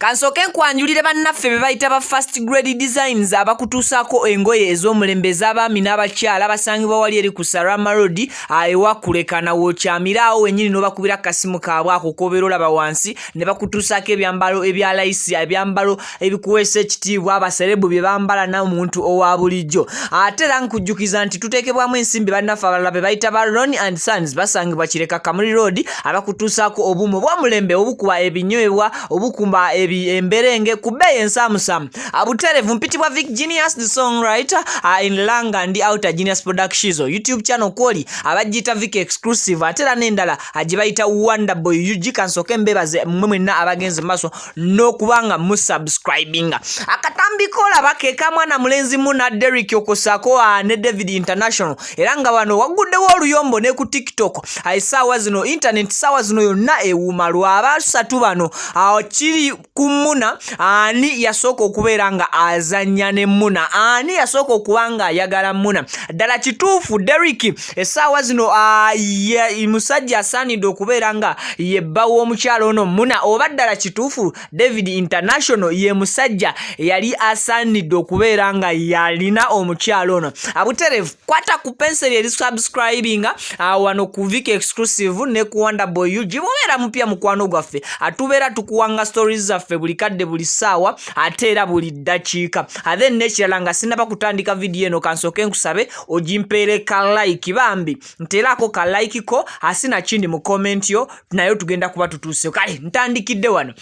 Kansooke nkwanjulire bannaffe be bayita ba First Grade Designs abakutuusaako engoye ez'omulembe ez'abaami n'abakyala. Basangibwa wali eri ku Sarama Road, ewa Kulekana, w'okyamira awo wennyini n'obakubira akasimu kaabwe ako k'obeera olaba wansi ne bakutuusaako ebyambalo ebya layisi, ebyambalo ebikuweesa ekitiibwa, abaserebu bye bambala n'omuntu owa bulijjo. Ate era nkujjukiza nti tuteekebwamu ensimbi bannaffe abalala be bayita ba Ron and Sons, basangibwa Kireka Kamuli Road, abakutuusaako obuuma obw'omulembe obukuba ebinywebwa, obukumba emberenge ku bbeeyi ensaamusaamu abuterevu. Mpitibwa Vic Genius, the songwriter in Langa ndi Outer Genius Productions YouTube channel kwoli abagiyita Vic Exclusive, ate era n'endala gye bayita Wonderboy UG. Kansooke mbebaze mmwe mwenna abagenze mu maaso n'okuba nga musubscribinga. Akatambi kolaba ke ka mwana mulenzi Muna Derrick okosaako ne David International, era nga wano waguddewo oluyombo ne ku TikTok. Essaawa zino internet saawa zino yonna ewuuma lwabasatu bano. Kiri ku Muna, ani yasooka okubeera nga azannya ne Muna? Ani yasooka okuba nga ayagala Muna? Ddala kituufu Derrick essaawa zino musajja asaanidde okubeera nga ye bba w'omukyalo ono Muna, oba ddala kituufu David International ye musajja yali asaanidde okubeera nga yalina omukyalo ono? Abuterevu kwata ku penseri eri subscribinga wano ku Vic Exclusive ne ku Wonderboy UG. Bwobeera mupya, mukwano gwaffe, atubeera tukuwanga stories zaffe buli kadde, buli ssaawa, ate era buli ddakiika. Then n'ekirala, nga sinnaba kutandika vidiyo eno, kansooke nkusabe ogimpeere ka like. Bambi nteeraako ka like ko, asinakindi mu comment yo naye tugenda kuba tutuuse. Kale ntandikidde wano.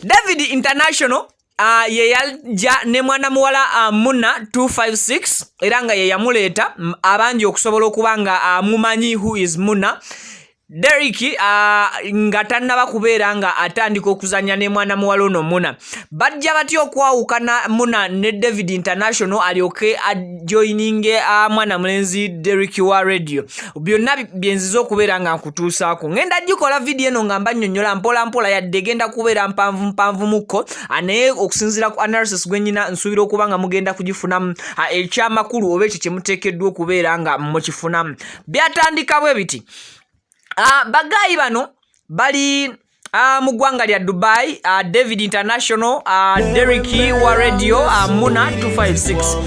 David International ye yajja ne mwana muwala Muna 256, era nga ye yamuleeta abangi okusobola okuba nga mumanyi who is Muna. Derrick nga tannaba kubeera nga atandika okuzannya ne mwana muwala ono Muna. Bajja batya okwawukana Muna ne David International alyoke ajoininge mwana mulenzi Derrick wa radio? Byonna byenziza okubeera nga nkutuusaako. Ngenda gikola vidiyo eno nga mbannyonnyola mpola mpola, yadde egenda kubeera mpanvu mpanvumukko, naye okusinziira ku analysis gwe nnyina, nsuubira okuba nga mugenda kugifunamu ekyamakulu oba ekyo kye muteekeddwa okubeera nga mukifunamu. Byatandika bwe biti. Bagayi bano bali mu ggwanga lya Dubai, David International, Derrick wa radio, Muna 256.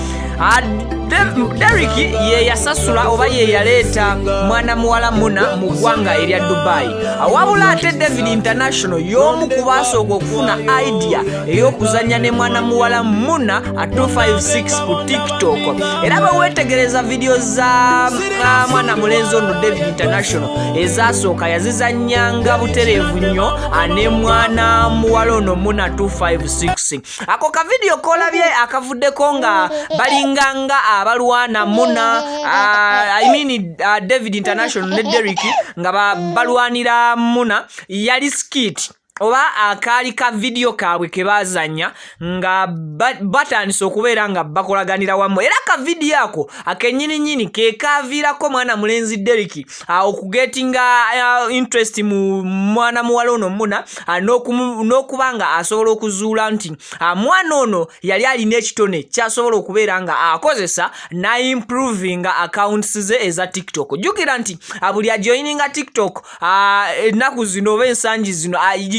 Derrick ye yasasula oba ye yaleeta mwana muwala Muna mu ggwanga erya Dubai. Wabula ate David International y'omu ku baasooka okufuna idea ey'okuzannya ne mwana muwala Muna 256 ku TikTok. Era bwe weetegereza vidiyo za mwana mulenzi ono David International ezasooka, yazizannyanga butereevu nnyo ne mwana muwala ono Muna 256. Ako ka vidiyo kolabye akavuddeko nga balinganga abalwana Muna, I mean, David International ne Derrick nga balwanira Muna, yali skit oba akaali ka vidiyo kaabwe ke baazannya nga batandise okubeera nga bakolaganira wamu. Era ka vidiyo ako akennyininyini ke kaaviirako mwana mulenzi Derrick okugetinga interest mu mwana muwala ono Muna, n'okuba nga asobola okuzuula nti mwana ono yali alina ekitone kyasobola okubeera nga akozesa n'aimprovinga accounts ze eza TikTok. Jjukira nti buli ajoininga TikTok ennaku zino oba ensangi zino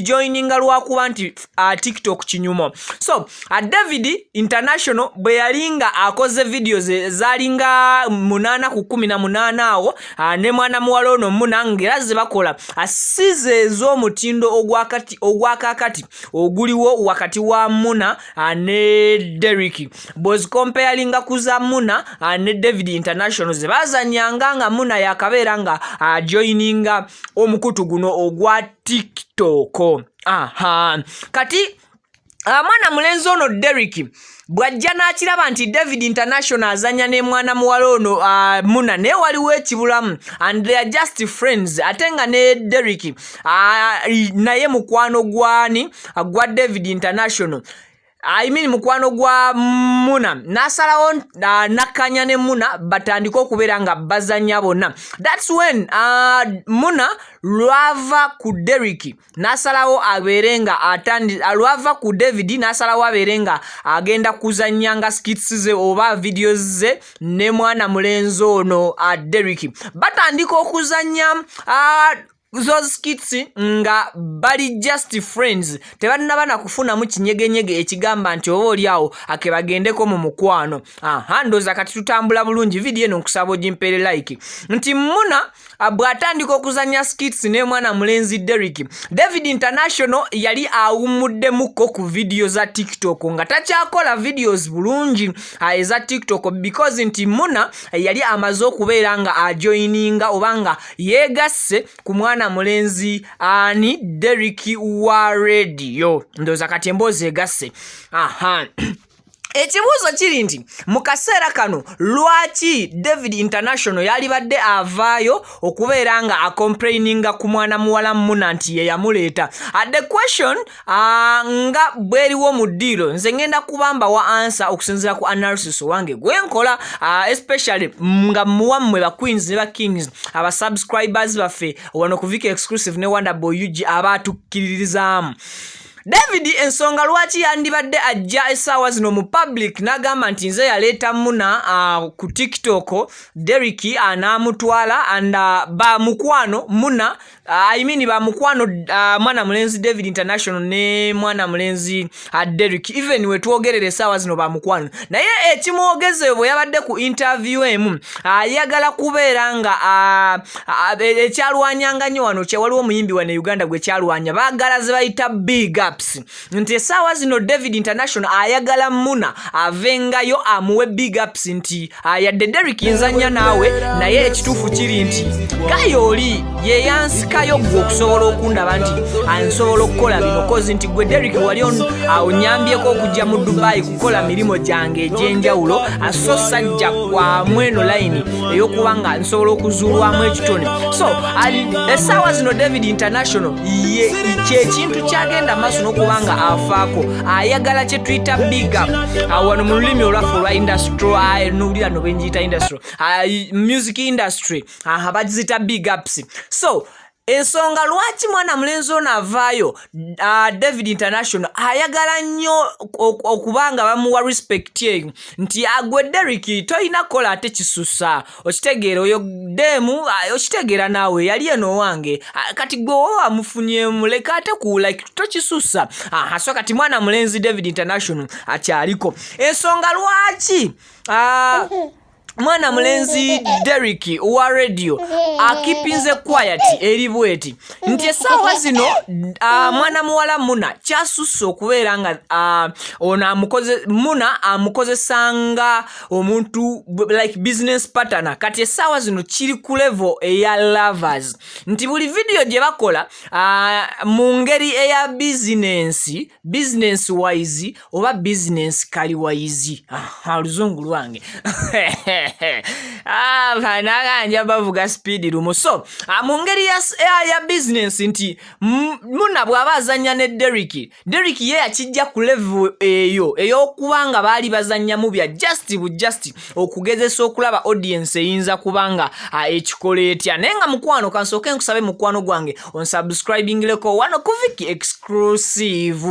gijoininga lwakuba nti TikTok kinyumo. So David International bwe yali nga akoze videos zaalinga 8 ku 18 awo ne mwana muwala ono Muna, ng'era ze bakola si ze ez'omutindo ogwakakati oguliwo wakati wa Muna ne Derrick. Bw'ozicomparinga ku za Muna ne David International ze baazannyanga nga Muna yakabeera nga ajoininga omukutu guno ogwa TikTok. Aha, kati mwana mulenzi ono Derrick bw'ajja n'akiraba nti David International azannya ne mwana muwala ono Muna, naye waliwo ekibulamu and they are just friends, ate nga ne Derrick naye mukwano gwani gwa David International, I mean mukwano gwa Muna, n'asalawo nakkanya ne Muna batandike okubeera nga bazannya bonna. That's when Muna lwava ku Derrick n'asalawo abeere nga lwava ku David n'asalawo abeere nga agenda kuzannya nga skits ze oba videos ze ne mwana mulenzi ono Derrick. Batandika okuzannya. Those skits nga bali just friends, tebannaba na kufunamu kinyegenyege ekigamba nti oba oli awo ake bagendeko mu mukwano. Aha, ndowooza kati tutambula bulungi. Vidiyo eno nkusaba ogimpeere like. Nti Muna bw'atandika okuzanya skits ne mwana mulenzi Derrick, David International yali awummuddemuko ku vidiyo za TikTok, nga takyakola videos bulungi eza TikTok, because nti Muna yali amaze okubeera nga ajoininga oba nga yeegasse ku mwana mulenzi ani? Derrick wa Radio. Ndowooza kati emboozi egasse. Aha, ekibuuzo kiri nti mu kaseera kano lwaki David International yalibadde avaayo okubeera nga acomplaininga ku mwana muwala Muna nti ye yamuleeta? The question nga bweriwo mu ddiiro, nze ngenda kubamba wa answer okusinziira ku analysis owange gwenkola, especially nga muwa mmwe ba queens ne ba kings, abasubscribers baffe wano ku Viki Exclusive ne Wonderboy UG abatukkiririzaamu. David ensonga lwaki yandibadde ajja essaawa zino mu public n'agamba nti nze yaleeta Muna ku TikTok, Derrick anaamutwala and bamukwano Muna, I mean bamukwano mwana mulenzi David International ne mwana mulenzi Derrick, even wetwogerera essaawa zino bamukwano. Naye ekimwogeze bwe yabadde ku interview emu, ayagala kubeera nga ekyalwanyanga nnyo wano, waliwo omuyimbi wano e Uganda gwe kyalwanya, baagala ze bayita big ups, nti essaawa zino David International ayagala Muna avengayo amuwe big ups, nti yadde Derrick nzanya naawe, naye ekituufu kiri nti gayo oli yeyansikayo gwe okusobola okundaba nti nsobola okukola bino, 'cause nti gwe Derrick wali onyambyeko okujja mu Dubai kukola mirimu gyange egy'enjawulo, so sajja kwamu eno layini ey'okuba nga nsobola okuzuulwamu ekitone. So essaawa zino David International ye kyekintu kyagenda maaso n'okuba nga afaako, ayagala kye tuyita big up wano mu lulimi olwaffe olwa industry, nowulira no bwenjiyita industry, music industry, bagizita big ups. So ensonga lwaki mwana mulenzi ono avaayo, David International ayagala nnyo okuba nga bamuwa respect eyo, nti agwe Derrick tolina kukola ate kisusa, okitegeera? Oyo demu okitegeera naawe yali eno owange, kati gwe woba wamufunyemu leka ate ku like tokisusa. So kati mwana mulenzi David International akyaliko. Ensonga lwaki mwana mulenzi Derrick wa Radio akeepinze quiet eri bweti nti essaawa zino mwana muwala Muna kyasusse okubeera nga ono amukoze, Muna amukozesanga omuntu like business partner. Kati essaawa zino kiri ku level eya lovers, nti buli vidiyo gye bakola mu ngeri eya business, business wise oba business kali wise, oluzungu lwange banaganja bavuga speed lumu. So mu ngeri ya business, nti Muna bw'aba azannya ne Derrick, Derrick ye yakijja ku level eyo ey'okuba nga baali bazannyamu bya just bu just okugezesa okulaba audience eyinza kuba nga ekikola etya. Naye nga mukwano, kansooke nkusabe mukwano gwange onsubscribingireko wano ku Viki Exclusive.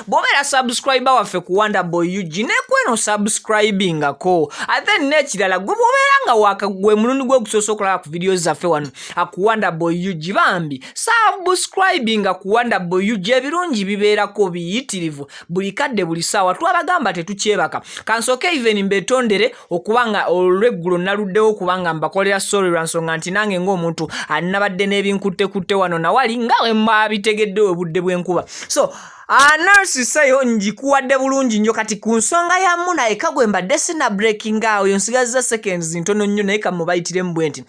Bw'obeera subscriber waffe ku Wonderboy UG, nekweno subscribingako. Ate n'ekirala, gwe bw'obeera nga waka gwe mulundi gwe ogusoosa okulaba ku vidiyo zaffe wano ku Wonderboy UG, bambi subscribinga ku Wonderboy UG. Ebirungi bibeerako biyitirivu buli kadde, buli ssaawa. Twabagamba tetukyebaka. Kansooke even mbetondere okuba nga olweggulo naluddewo okuba nga mbakolera story, lwa nsonga nti nange ng'omuntu nabadde n'ebinkuttekutte wano nawali, nga bwe mwabitegedde obudde bw'enkuba. So analysis eyo ngikuwadde bulungi nnyo. Kati ku nsonga ya Muna eka gwe mbadde sina breaking awo, yo nsigazza seconds ntono nnyo, naye kamubayitiremu bwe nti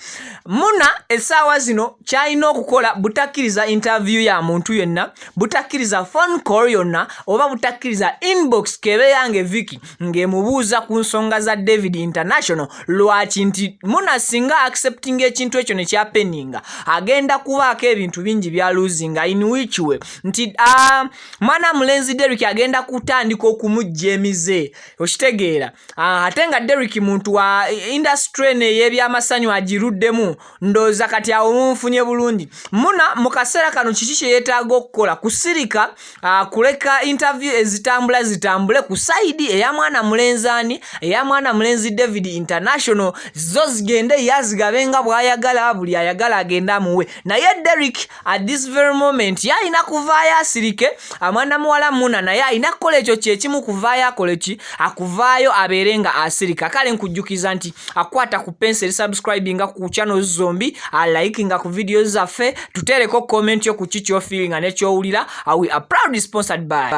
Muna essaawa zino kyalina okukola butakkiriza interview ya muntu yenna, butakkiriza phone call yonna, oba butakkiriza inbox kebe yange Viki ng'emubuuza ku nsonga za David International. Lwaki? Nti Muna singa accepting ekintu ekyo ne kyahappeninga, agenda kubaako ebintu bingi bya losinga. In which way? Nti mwana mulenzi Derrick bw'aba azannya ne Muna, Omwana mulenzi Derrick agenda kutandika okumujja emize, okitegeera? Ate nga Derrick muntu wa industry eno ey'ebyamasanyu agiruddemu. Ndowooza kati awo munfunye bulungi. Muna mu kaseera kano kiki kye yeetaaga okukola? Kusirika, kuleka interview ezitambula zitambule ku side eya mwana mulenzi ani, eya mwana mulenzi David International, zo zigende yazigabe nga bw'ayagala, buli ayagala agende amuwe. Naye Derrick at this very moment ye alina kuvaayo asirike. Mwana muwala Muna naye alina kukola ekyo kyekimu, kuvaayo akole ki? Akuvaayo abeere nga asirika. Kale nkujjukiza nti akwata ku penseri, subscribinga ku channels zombi, alikinga ku video zaffe, tuteereko comment yo ku ki ky'ofeelinga nekyowulira. We are proudly sponsored by